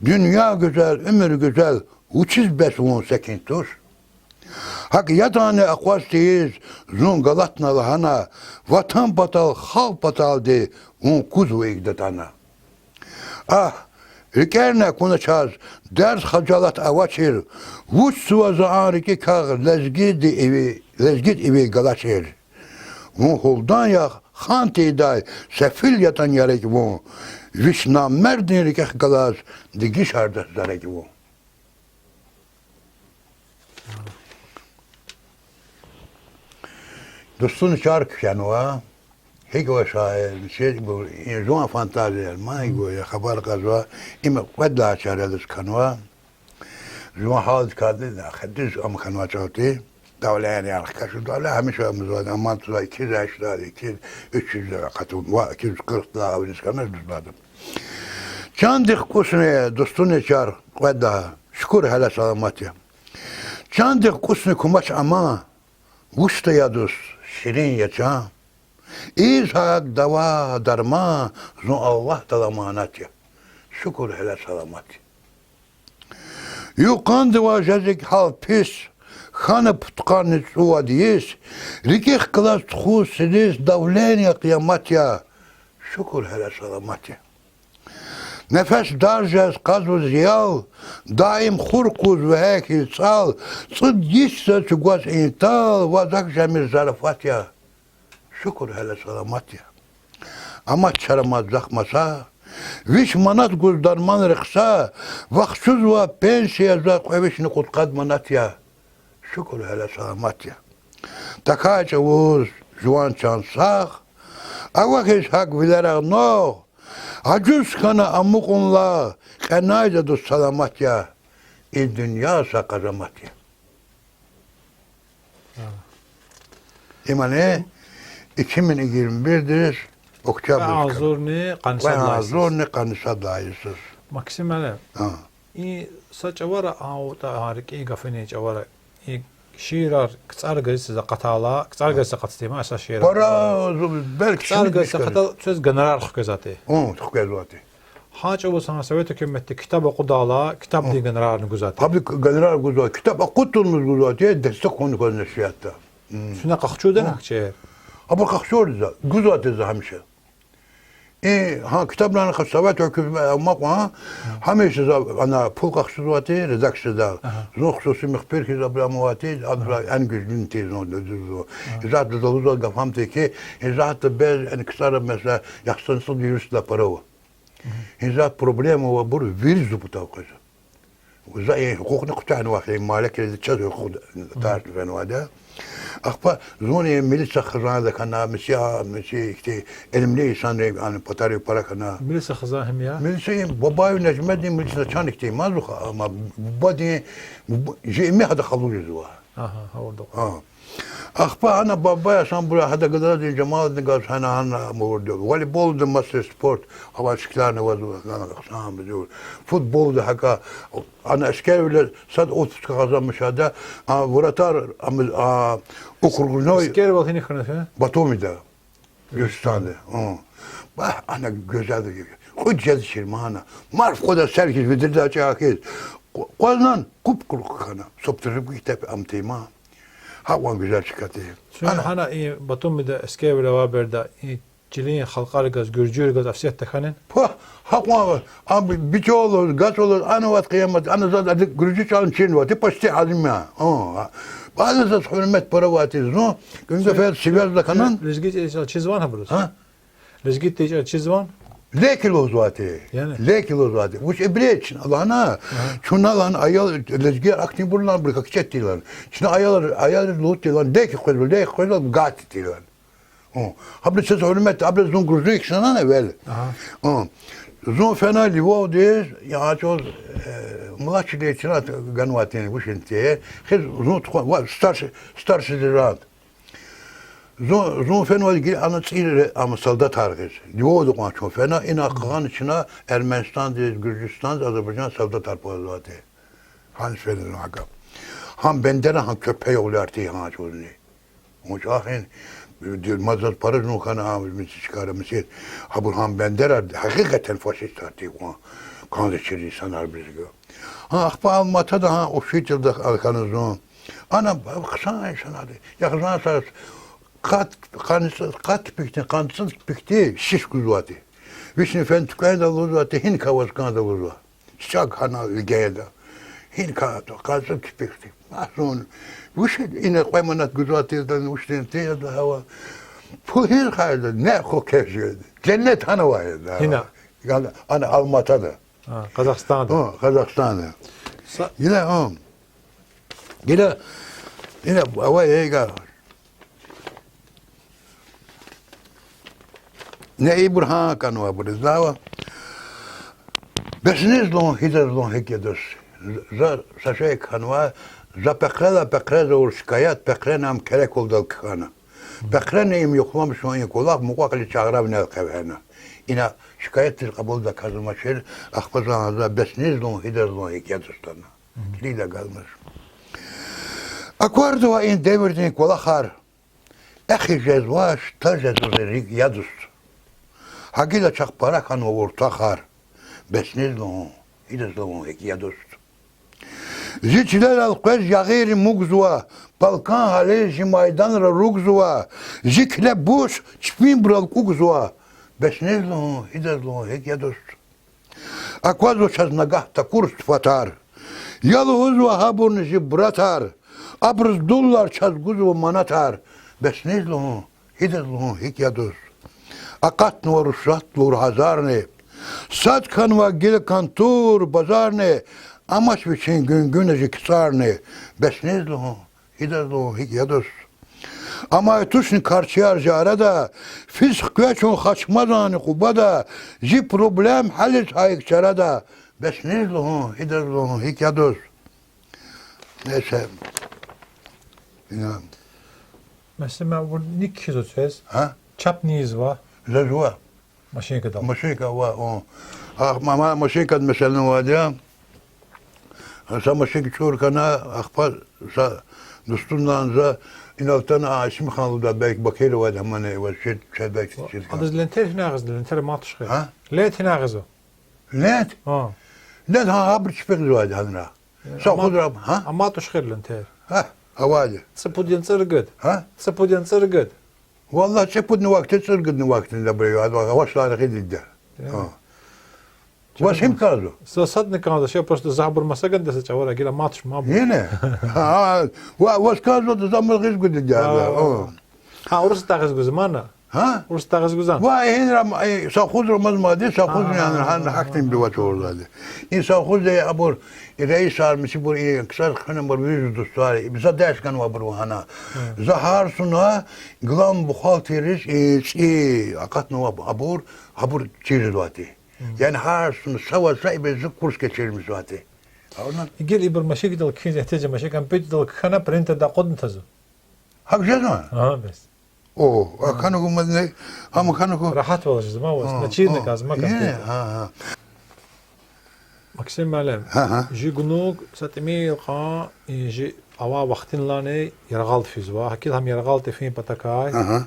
дуьнья гуьзел, уьмуьр гуьзел, вучиз бес вун секин туш? ГьакӀ ятӀани акъваз тийиз зун галатна лагьана, ватан патал, халкь паталди вун кузва икӀ датӀана. Агь, рикӀерни акуна чаз, дерт-хажалат авачир, вучзава за а рикӀикай лезгидин иви, лезгидин иви галачир. Вун гьулдан яхъ хан тийидай сефил ятӀани ярикӀ вун, вич намерддин рикӀихъ галаз дегишардач за рикӀ вун. ДустуничӀар кхьенва, гьикӀ ва шаир, жуван фантазияр ма гьикӀ ва, я хабар кьазва, им кьвед лагьай чарализ кхьенва. Жуван гьалдикай дуьз ам хьанвай чӀавди, давление яхъ кашун, давление гьамиша амзва, аман тузвай, икиз гьаждал, икиз уьч юз акъатун, ва икиз кьурхдай авиниз хьанач дузвайди. Чандихъ кӀусни, дустуничӀар, кьвед лагьай, шукур гьеле саламат я. Чандихъ кӀусни кумач аман, вуч таяр дуст, ширин я чан. Ийиз гьакӀ дава-дарман зун Аллагьдал аманат я. Шукур гьеле саламат я. Юкъандавай жезик гьал пис, хьана пудкъанни цӀувад йис, рикӀик галаз тухуз сидис, давление къиямат я. Шукур гьеле саламат я. Нефес дар жез къазва зиял, даим хур куз вегьей хьиз цӀал, цӀуд йис жез чӀугваз интал, вазак жемир зарафат я. Шукур гьеле саламат я. Амач чара мад захъ маса, виш манат гуз дарманрин хъса, вахчузва пенсия, за кьве вишни кьудкъад манат я. Шукур гьеле саламат я. Тахьай чӀавуз жуван чан сагъ, авахьиз гьакӀ вилерай нагъв, ажуз хьана амукьунла, кьенай за дуст саламат я, и дуьнья са къазамат я. Имани икимин игирми бирдиз, октябрь, кьве агъзурни къанни сад лагьай йисуз. Максим муаллим, и са чӀавара, а, вутӀа, а, рикӀин гафунин чӀавара, и шиирар КцӀар газетдиз акъатайла, КцӀар газетдиз акъатзавайтӀа, ма, са шиирар. Пара, зу-, белки КцӀар газетдиз акъатайла, квез гонорар хквезвайди. Хквезвайди. Гьа чӀавуз гьа совет гьукуматди ктаб акъудайла, ктабдин гонорарни гузвайди. Абур гонорар гузвай, ктаб акъуд тавунмаз гузвайди, дестек хьун кваз нашриятда. Куьне къахчудай гьахьтин шейэр? Абур къахчурзава, гузвайди за гьамиша. И, гьа, ктабрани къахчузвай, совет гьукумат амай кьван, гьамиша за ана пул къахчузвайди редакцияда. Зун хсуси мухбир хьиз абур амайди, абур эн гуьжлуни тир зун, дуьз зун. Исятда лугьузвай гаф гьам тир хьи, исятда бес эн КцӀара, месела, яхцӀурни цӀуд юристдилай пара ава. Исятда проблема авайбур вири зубутав къвезва. За и гьукъукьни куьтягьнавай, и маликриз чаз гьукъукь тарс фенвайди я. Ахпа зун и милиция хизанда хьана, миси, а, миси ихьтин илимлу инсанрин, ана, патарив пара хьана. Милиция хизан гьим я? Милиция, и Бабаев Нежметдин милиция начальник тир, мазуха, амма бубадин, бу-, жи ими гьада къалуризвай. Агьа, гьавурда. А. Ахпа гьана Бабаев Гьасанбура, гьада Гадарадин Жамалдин галаз гьана, гьана амурди. Волейболда мастер спорта авай, Стеклянный авазва, гьана хъсан бизур. Футболда гьакӀа, ана Эскервиле сад отпуск къазанмишайда, а, вратарь, ам, а, округной. Эскервил гьина хьана, гьа? Батумида. Дагъустанда. Гьа. Багь, ана гуьзел. Кьуд жез чирмана. Марф къвадай сел хьиз, ведредай чӀал хьиз. Къ-, къвазна кьуп-къулухъ хьана. Субтитрировка ам тийман. Гьакьван гуьзел чка тир. Чун гьана и Батумида Эскервиле авай береда, и чилин халкьарихъ галаз, гуьржуйрихъ галаз офсетда хьанани? Пагь, гьакьван, а, би-, бичелаз, гатулаз, ана вад къиямат, ана заз ади гуьржуй чӀални чирнавайди, почти алим я. Гьа. Ана заз гьуьрмет пара авайди зун, куьн гафар сивязда хьанани. Лезги чӀал чизвани гьабуруз? Гьа? Лезги чӀал чизвани? Леки лугьузвайди. Яни? Леки лугьузвайди. Вуч ибречни лагьана, чун лагьана, аял лезги ахьтинбур лагьана, бир квачет тир лагьана. Чна аял, аялриз лугьуз тир лагьана, леки къвезва, леки къвезва, гати тир лагьана. Гьа. Гьабуруз чаз гьуьрмет, абуруз зун гуьржуй хьана эвел. Агьа. Гьа. Зун фена Львовдиз, я чӀавуз, э, младший лейтенант ганвайди тир, вучинти. Хиз зун тухвана, ва старший, старший сержант. Зун, зун фенвайди гила ана цӀийи, ама солдатар гъиз. Львовда кьван чун фена, ина къан чна Эрменистандиз, Гуьржуьстандиз, Азербайжан солдатар пазвайди. Гьана фена зун гьакӀа. Гьам Бендера, гьам куьрпе югълуяр тир гьа чӀавузни. Вуч ахьтин, мад заз пара зун хьана, а, мисичкара мисир. Гьабур гьам Бендера, гьакъикъатдани фашистар тир кьван. КӀанзавачир инсанар бизга. Гьа, ахпа Алматада гьа учительда хьана зун. Ана хъсан инсанар я, хъсан са къат, къанни цӀуд, къат пихьтин, къанни цӀуд пихьтин шиш гузвайди. Вични фена туьквендал лугьузвайди, гьинка аваз кӀанда лугьузва. ЧӀак гьана вегеда. Гьинка къанни цӀуд пихьтин. Агь зун, вуч ина кьве манат гузвайди тирда, вуч тирда ава. Пул гьина хьайида, не хьухь кеф жеда. Женнет гьана авайди. Гьина? Ана, ана Алматада. А, Къазахстанда. Гьа, Къазахстанда. Са- Гила, гьа. Гила, гила, авай, эйга. Не ибур гьа кӀанвайбур я, зава. Бес низ лугьун, гьидаз лугьун, гьикӀ я дуст. За са шей кхьенвай, за пехърелай пехрез авур шикаят, пехрена ам кереквалдал кхьена. Пехрена им юхламишун и кӀвалах, мукьва-кьили чагъравнел хъивегьена. Ина шикаятдиз кьабулдай кас амачир, ахпа за, за бес низ лугьун, гьидаз лугьун, гьикӀ я дуст ана. Килигда галмаш. Акварзава и девирдин кӀвалахар. Эхиз жезвач, таз жезва зи рикӀ, я дуст. Гьа гила чахъ пара хьанва уртахар. Бес низ лугьун, гьидаз лугьун, гьикӀ я дуст. Жи чилерал къвез ягъийри мугзава, балкӀан гьализ жи майданра ругзава, жи киле буш чпинбурал кӀугзава. Бес низ лугьун, гьидаз лугьун, гьикӀ я, дуст? Аквазва чаз нагагь такур сифатар. Я лугьузва гьабурни жи братар, абуруз дуллар, чаз гузва манатар. Бес низ лугьун, гьидаз лугьун, гьикӀ я, дуст? Акъатнава рушат лугьур гьазарни, сад хьанва гила кантур, базарни, амач вичин гуьнгуьна жи кицӀарни. Бес низ лугьун, гьидаз лугьун, гьикӀ я, дуст? Амай тушни карчияр жи арада, физ хкве чун Хачмазани Къубада, жи проблем гьялиз гьа икӀ чарада. Бес низ лугьун, гьидаз лугьун, гьикӀ я, дуст? Нейсе. Ина. Месела, абур ник кхьизва квез? Гьа? Чапни ийизва? Заз ва. Машинкадал. Машинка ва, о. Ахпа ма машинкадин месэла авайди я. Са машинка чӀур хьана, ахпа са дустундан за инал атана, а, Исимхан лугьуда, белки Бакура авайди гьамани, ва чед, чед, белки чед хьана. Адаз лентер гьина гъизва, лентер ма туш хьи. Гьа? Лент гьина гъизва. Лент? Гьа. Лент, гьа, гьабур чпихъ ийизвайди гьанра. Э, совхозра, гьа? Ама туш хьи лентер. Гьа, авайди. ЦӀипуд яни цӀуругуд? Гьа? ЦӀипуд яни цӀуругуд? Валлагь, цӀипудни вахтунда, цӀуругудни вахтунда, абуру авашлар гъида. Э. Гьа. Ваз гьим кӀанзава? Са садни кӀанзава, ша просто за абур маса гандаса чӀавара гила матуш маб. Яни? Гьа, ва-, ваз кӀанзава, за мугъиз гуди дяда. Гьа. О. Гьа, урус тагъиз гузмана? Гьа? Урус тагъиз гузан? Ва, инра, э, совхозра маз мад я, совхозни гьа, гьа, гьа, гьахьтин бивач авурдайди. И совхозда абур, и раисар, мисибур, и ксар хвена абур вири дустар, и за дерс ганва абур вагьана. Гьа. За гьар суна главный бухгалтердиз, и цӀи акъатнава абур, абур чиризвайди. Яни гьар суна са ва са ибур за курс кечирмизвайди. Гьавна? Гила ибур машинкадал кхьиз, гьа, тежа машинкадал, компьютердал кхьана, принтерда акъудна тазва. ГьакӀ жезва? Агь, бес. О, а хьана гумадни, гьам хьана гу-, рагьатвал жезва ма ваз, а, начирни а, каз ма, е, компьютер. Агь, агь. Максим муаллим, агь, жи гунуг са тӀимил кьван, и жи авай вахтунилайни яргъал физва. ГьакӀ хьайила гьам яргъал тефин патакай, агь,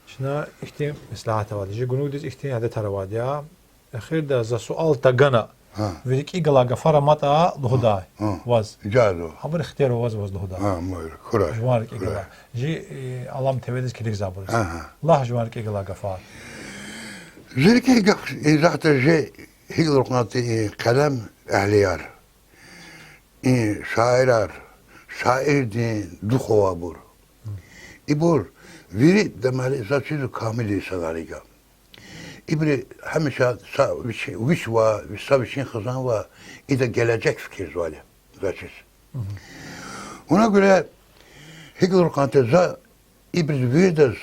чна ихьтин меслягьат авайди я. Жи гунугдиз ихьтин адетар авайди я. Эхирда за суал тагана, агь, ви рикӀи галай гафар аматӀа лугьудай, агь, ваз. Ижаза. Абур ихтияр ваз, ваз лугьудай. Агь, мур, хурай, жуван рикӀи галай. Жи, э, Алам ТВ-диз килигзавайбуруз. Агь. Лагь жуван рикӀи галай гафар. Зи рикӀи гаф, э, лагьайтӀа жи гьикӀ лугьун кӀанзава, э, къелем эгьлияр, э, шаирар, шаирдин дух авайбур. Ибур вири, демели, заз чизва, камил инсанар я. Ибуру гьамиша са вич-, вич ва, са вичин хизан ва, ида гележек фикирзавайди я заз чиз. Вуна гуьре гьикӀ лугьун кӀанзава, за ибуруз виридаз,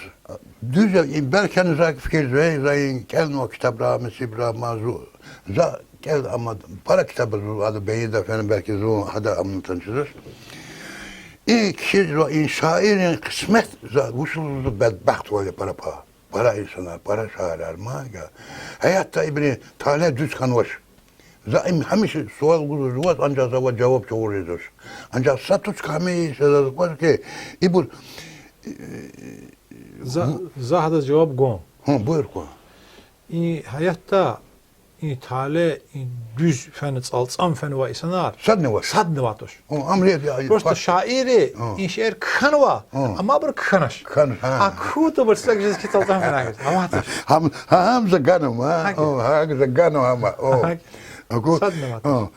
дуьз я, и белки за фикирзавай, за и кӀелнавай китабра, мисибра, ма зун, за кӀел, амма пара китаб зун ада бейида фена, белки зун гьада амукьна чизвач. И кхьизва, и шаиррин къисмет за вучиз лугьузва бедбахтвал я пара па-, пара инсанар, пара шаирар ма я. Гьаятда ибурун талихӀ дуьз хьанвач. За им гьамиша суал гузвач, анжах за ваз жаваб чӀугуриз жезвач. Анжах са тушка гьамиша заз аквазва хьи, ибур, э, за, за гьадаз жаваб гун. Гьа, буюр, кван. И гьаятда и талихӀ, и дуьз фена, цӀалцӀам фенвай инсанар садни авач. Садни авач туш. О, ам ле-, я, просто факт. Шаирри, о, и шиир кхьенва, о, амма абур кхьанач. Кхьанач, гьа. А кхьун тавур са кӀвализ хьи цӀалцӀам фена гьа. Гьам, гьа, гьам за ганва, гьа? Гьакӏ. О, гьа, за ганва, гьа, о. Гьакӏ. Аку, садни авач. О.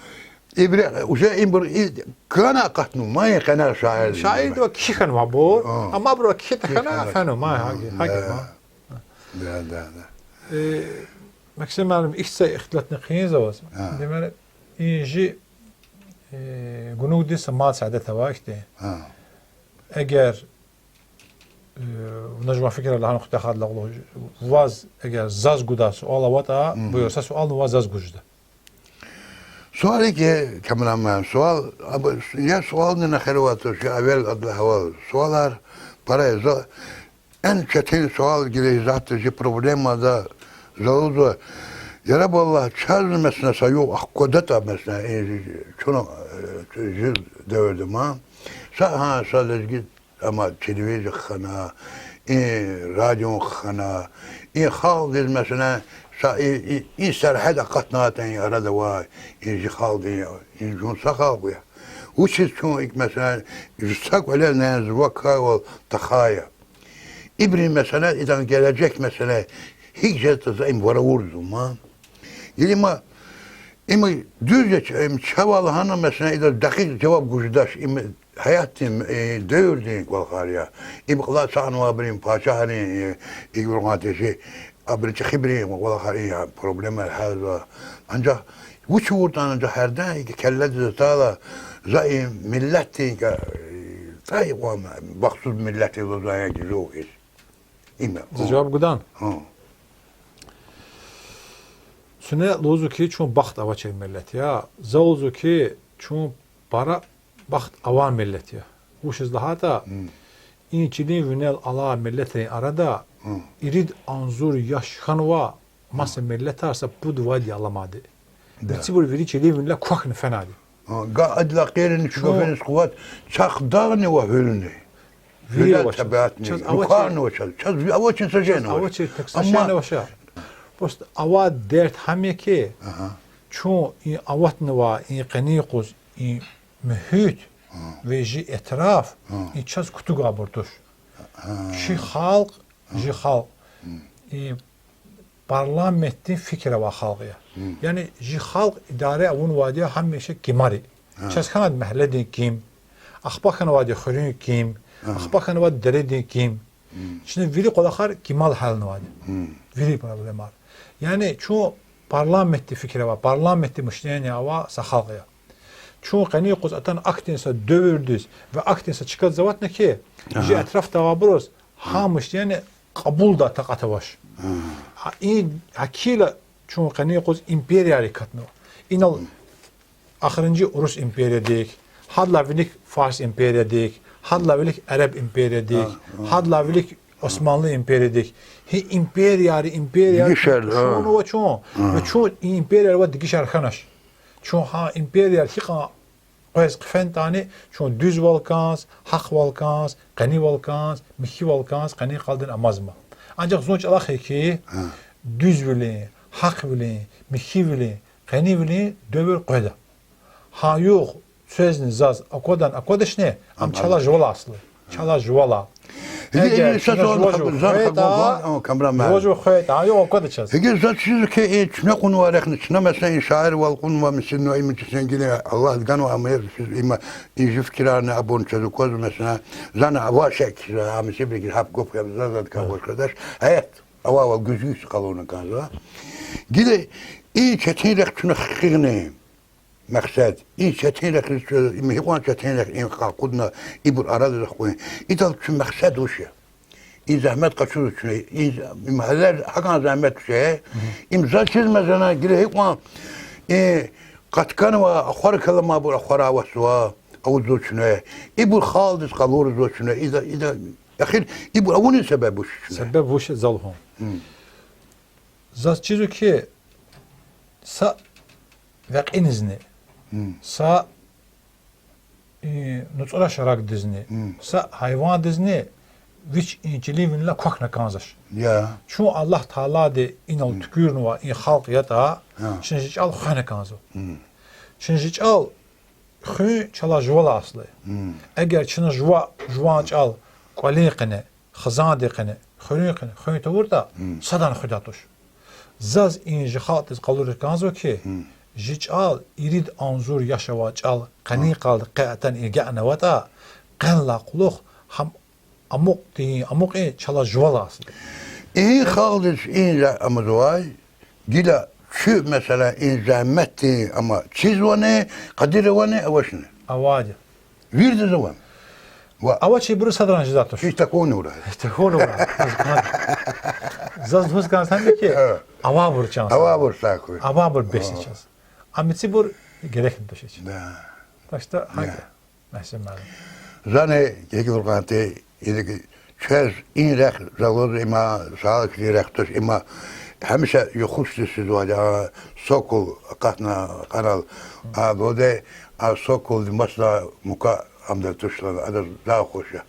Ибур уже ибур и кана акъатнава, ма и къене шаир. Шаирди ва кхьи хьанва абур, о, амма абур ва кхьи тахьана, кхьи хьанва, фенва, ма, о, гьакӏ, гьакӏ, да, ма. Да, да, да. Э, Максим муаллим, ихьтин са ихтилатни хъийизва ваз. Гьа. Демели, и жи, э, гунугдиз са мад са адет ава ихьтин. Гьа. Эгер, э, вуна жуван фикирар лагьана хутахадлагъла, ваз эгер заз гудай суал аватӏа, мгм, буюр, са суални ваз заз гуз жеда. Суал икӏ я, камераман, суал, абу, я суални нахер аватӏа, чи эвел адалай гьавал. Суалар пара я, за Эн четин суал гила изатда жи проблемада за лугьузва, я Раббаллагь, чаз, месела, са югъ аквадатӏа, месела, и чун, э, жи девирда ма. Са, гьа, са лезги, амма телевизор хьана, и радио хьана, и халкьдиз, месела, са и, и, и сергьят акъатнатӏа и арада авай, и жи халкьдин, и жув са халкь я. Вучиз чун икӀ, месела, са кӀвале нянзава кайвал тахай я. Ибурун, месела, идан гележек, месела, гьикӀ жезатӀа за им вара авурзава ман. Гила им, им дуьз я, им чавай лагьана, месела, идаз дакъикь жаваб гуз жедач, им гьаятдин, э, девирдин кӀвалахар я. Им кьиле санвайбурун, пачагьрин, э, игруматежи, абурун чӀехибурун кӀвалахар я, проблемаяр гьялзава. Анжах вуч авуртӀани, анжах гьярдан икӀ келледиз атайла, за и миллетдин, э, цӀай кьван бахтсуз миллет я лугьузвай гьикӀ жув хьиз. Им я. За жаваб гудан? Гьа. Куьне лугьузва хьи, чун бахт авачир миллет я. За лугьузва хьи, чун пара бахт авай миллет я. Вучиз лагьайтӀа, и чилин винел алай миллетрин арада ирид агъзур яш хьанва маса миллетар са пуд-вад я аламайди. Мецибур вири чилин винелай квахьна фенайди. Гьа, гьа, адалай гъейри чун гафариз къуват, чахъ дагъни ва гьуьлни. Вири авач. Чаз авачир, чаз авачир са жени авач. Просто авай дерт гьам я хьи, чун и аватнавай и къенин юкъуз и муьгьуьт ва жи этраф, и чаз кутугайбур туш. Чи халкь, жи халкь, и парламентдин фикир авай халкь я. Яни жи халкь идара авунвайди я гьамиша кимари. Чаз хьанвайди мягьледин ким, ахпа хьанвайди хуьруьн ким, ахпа хьанвайди дередин ким. Чна вири кӀвалахар кимал гьялнавайди. Вири проблемаяр. Яни чун парламентдин фикир авай, парламентдин мышление авай са халкь я. Чун къенин юкъуз атана ахьтин са девирдиз ва ахьтин са чкадиз аватна хьи, жи этрафда авайбуруз гьа мышление кьабулдай такьат авач. Гьа и, гьакӀ хьайила чун къенин юкъуз империярик акатнава. Инал ахиримжи урус империядик, гьадалай вилик фарс империядик, гьадалай вилик эреб империядик, гьадалай вилик Османлы империядик. Гьи империяри, империяри тушунва чун. Ва чун и империяривай дегишар хьанач. Чун гьа империяр гьикьван къвез хъфенатӀани, чун дуьзвал кӀанз, гьахъвал кӀанз, къенивал кӀанз, михьивал кӀанз, къенин къалдин амазма. Анжах зун чӀалахъ хьи, дуьзвилин, гьахъвилин, михьивилин, къенивилин девир къведа. Гьа югъ квезни заз аквадан аквадачни, ам чалай жувалай аслу. Чалай жувалай. Эгер чна жува-жува хвейитӀа, жува-жува хвейитӀа, гьа югъ аквада чаз. Гьикӏ заз чизва хьи, чна кьунвай рехъни, чна, месела, и шаирвал кьунва, месела, им чисен гила Аллагьди ганва, ам я, им, и жи фикирарни абурни чаз аквазва, месела, зани авай шей хьиз, а, месела, бигиз гьап гуп я, заз адакай гъваш жедач. Гьаят, авайвал гуьзгуьз къалурна кӏанзава. Гила и четин рехъ чна хкягъна. Мехсед, и четин рехъ, им гьикьван четин рехъ, им къакъудна, ибур арадиз ахкъун. Идал куь мехсед вуч я? И зегьмет къачузва чна, и, им гьелер гьакӏан зегьмет туш, э? Им заз чизмез ана, гила гьикьван, э, къатканва, ахвар каламайбур ахварай аватзава, авудзава чна. Ибур халкьдиз къалурзава чна. Ида, ида, эхир ибур авунин себеб вуч чна? Себеб вуч я, за лугьун. Заз чизва хьи, са векьинизни, са, э, нуцӏраш рагдизни, са гьайвандизни вич и чилин винелай квахьна кӏанзавач. Чун Аллагь Таалади инал туькӏуьрнавай и халкь ятӏа, чна жи чӏал хвена кӏанзава. Чна жи чӏал хуьн чалай жувалай аслу. Эгер чна жува, жуван чӏал кӏвалин къене, хизандин къене, хуьруьн къене хуьн тавуртӏа, садан хуьдай туш. Заз и жи халкьдиз къалуриз кӏанзава хьи, жи чӏал, ирид агъзур яш авай чӏал, къенин къалди къе атана агакьнаватӏа, къенлай кьулухъ гьам амукьдин, амукьин чалай жувалай аслу. И халкьдиз и жа амазвай, гила куь, месела, и зегьметдин ама чизвани, къадир авани, авачни? Авайди. Вирдаз авани? Ва авачирбуруз садрани жедай туш. Гьич такунни авурай. Гьич такунни авурай. Заз лугьуз кӏанзава хьи, авайбур чан сад. Авайбур сад хьуй. Авайбур бес я чаз. А мецибур герекни туш. Так что, гьакӏ я. Зани гекӏ лугьуз кӏанзава, идак чвез и рехъ, за лугьуз, има, сагълугърин рехъ туш, има гьамиша юкъуз сизва, а, сокол акъатна къарал, а, лугьудай, а, соколди масла мука амда туш лагьана, адаз за хуш я.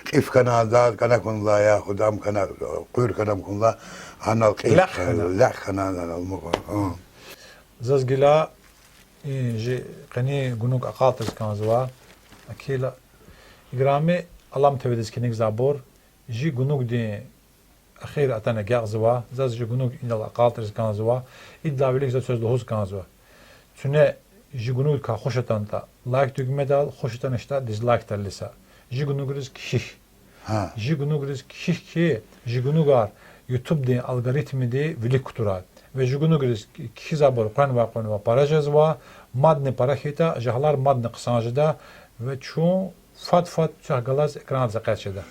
Кьиф хьана, за кӏана хьунла, я худам хьана, къуьр хьана хьунла, анал кьиф, лекь хьана, лекь хьана, анал мука. Заз гила и жи къенин гунуг акьалтӏиз кӏанзава. Акила, играми Алам ТВ-диз килигзавайбур, Жи гунугдин эхир атана агакьзава, заз Жи гунуг инал акьалтӀариз кӀанзава, идалай вилик заз квез лугьуз кӀанзава. Куьне Жи гунугдикай хуш атанатӀа, лайк дуьгмедал, хуш атаначтӀа, дизлайкдал илиса. Жи гунугриз кхьихь. Жи гунугриз кхьихь хьи, Жи гунугар ютубдин алгоритмди вилик кутурай. Ва Жи гунугриз кхьизвайбур къвенвай-къвенвай пара жезва, мадни пара хьайитӀа, жагьилар мадни хъсан жеда, ва чун фад-фад квехъ галаз экрандиз экъечӀ жеда.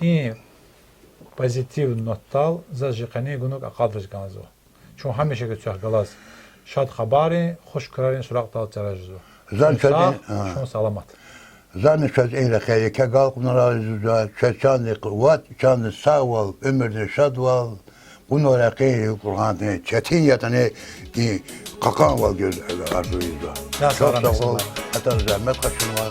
И позитив нотадал заз Жи къенин гунуг акьалтӀариз кӀанзава. Чун гьамиша квехъ галаз шад хабаррин, хуш крарин суракьдал чара жезва. Зани чаз, чун саламат. Зани чаз и рекье еке агалкьунар ийизва, чаз чандин къуват, чандин сагъвал, уьмуьрдин шадвал, кьунвай рекьин, къугъвандин четин ятӀани и кьакьанвал гуз арзу ийизва. Чухсагъул, атана зегьмет къачунва.